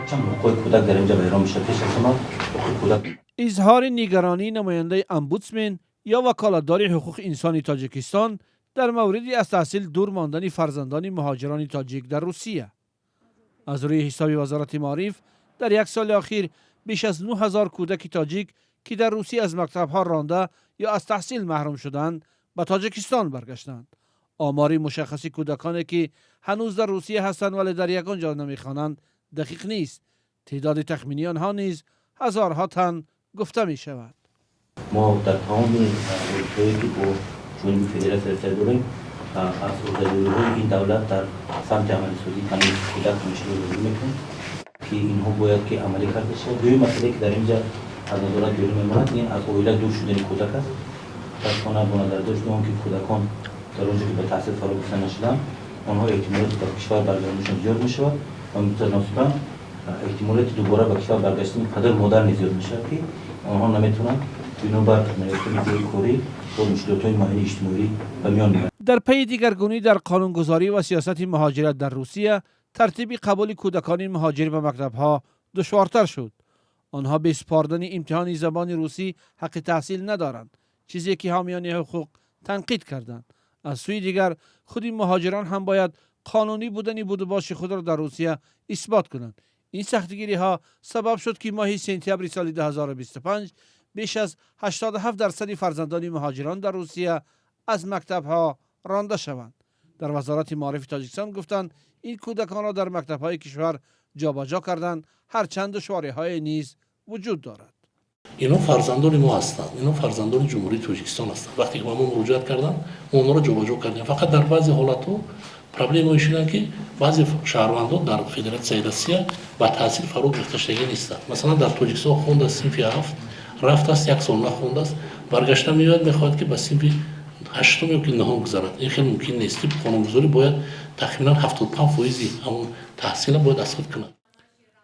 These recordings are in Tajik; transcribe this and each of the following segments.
Якчанд ҳуқуқҳои кӯдак дар инҷа вайрон мешавад. Пеш аз ҳама ҳуқуқи кӯдак. Изҳори нигаронии намояндаи омбудсмен ё ваколатдори ҳуқуқи инсони Тоҷикистон дар мавриди аз таҳсил дур мондани фарзандони муҳоҷирони тоҷик дар Русия. Аз рӯи ҳисоби Вазорати маориф, дар як соли охир беш аз 9000 кӯдаки тоҷик, ки дар Русия аз мактабҳо ронда ё аз таҳсил маҳрум шуданд, ба Тоҷикистон баргаштанд. Омори мушаххаси кӯдаконе, ки ҳанӯз дар Русия ҳастанд, вале дар ягон ҷо намехонанд, дақиқ нест. Теъдоди тахминии онҳо низ ҳазорҳо тан гуфта мешавад. Мо дар тамоми робитаҳое, ки бо ҷониби Федератсияи Русия дорем, аз ӯҳдадориҳои ин давлат дар самти амалисозии қонуни кӯдак ҳамеша ёдоварӣ мекунем, ки инҳо бояд ки амалӣ карда шавад. Дуюм масъалае, ки дар инҷа аз назорат берун мемонад, ин аз оила дур шудани кӯдак аст. Мутаассифона, бо назардошти он ки кӯдакон дар он ҷо ки ба таҳсил фаро гирифта нашуданд, онҳо эҳтимолияти ба кишвар баргардонишон зиёд мешавад ва мутаносибан эҳтимолияти дубора ба кишвар баргаштани падару модар низ зиёд мешавад, ки онҳо наметавонанд бинобар наёфтани ҷои корӣ бо мушкилотҳои муайяни иҷтимоӣ ба миён меоянд. Дар пайи дигаргунӣ дар қонунгузорӣ ва сиёсати муҳоҷират дар Русия, тартиби қабули кӯдакони муҳоҷир ба мактабҳо душвортар шуд. Онҳо бе супордани имтиҳони забони русӣ ҳаққи таҳсил надоранд, чизе ки ҳомиёни ҳуқуқ танқид карданд. Аз сӯи дигар, худи муҳоҷирон ҳам бояд қонунӣ будани будубоши худро дар Русия исбот кунанд. Ин сахтгириҳо сабаб шуд, ки моҳи сентябри соли 2025 беш аз 87% фарзандони муҳоҷирон дар Русия аз мактабҳо ронда шаванд. Дар Вазорати маорифи Тоҷикистон гуфтанд, ин кӯдаконро дар мактабҳои кишвар ҷобаҷо карданд, ҳарчанд душвориҳое низ вуҷуд дорад. Инҳо фарзандони мо ҳастанд, инҳо фарзандони Ҷумҳурии Тоҷикистон ҳастанд. Вақте ки ба мо муроҷиат карданд, мо онҳоро ҷобаҷо кардем. Фақат дар баъзе ҳолатҳо проблемаое шуданд, ки баъзе шаҳрвандон дар Федератсияи Россия ба таҳсил фаро гирифташудагӣ нестанд. Масалан, дар Тоҷикистон хондааст синфи ҳафт, рафтааст, як сол нахондааст, баргашта меояд, мехоҳад, ки ба синфи ҳаштум ё ки нуҳум гузарад. Ин хеле мумкин нест. Тибқи қонунгузорӣ бояд тахминан 75% ҳамон таҳсила бояд аз худ кунад.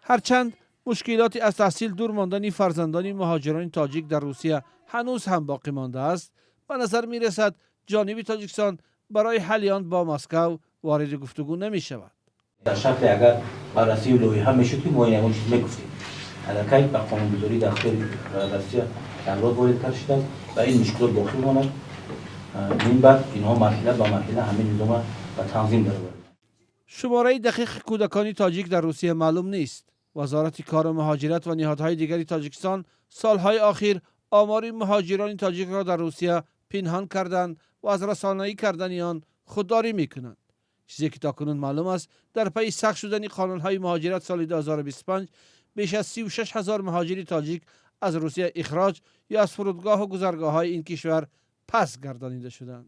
Ҳарчанд мушкилоти аз таҳсил дур мондани фарзандони муҳоҷирони тоҷик дар Русия ҳанӯз ҳам боқӣ мондааст, ба назар мерасад, ҷониби Тоҷикистон барои ҳалли он бо Москав вориди гуфтугӯ намешавад. Дар шакли агар баррасии лоиҳа мешуд, ки мо ягон чиз мегуфтем. Аллакай ба қонунгузорӣ дар ихтиёри Россия тағйирот ворид карда шудааст ва ин мушкилот боқӣ монад. Мин баъд инҳо марҳила ба марҳила ҳамин низома ба танзим даровард. Шумораи дақиқи кӯдакони тоҷик дар Русия маълум нест. Вазорати кору муҳоҷират ва ниҳодҳои дигари Тоҷикистон солҳои охир омори муҳоҷирони тоҷикро дар Русия пинҳон карданд ва аз расонаӣ кардани он худдорӣ мекунанд. Чизе ки то кунун маълум аст, дар пайи сахт шудани қонунҳои муҳоҷират соли 2025 беш аз 36 ҳазор муҳоҷири тоҷик аз Русия ихроҷ ё аз фурудгоҳу гузаргоҳҳои ин кишвар пас гардонида шуданд.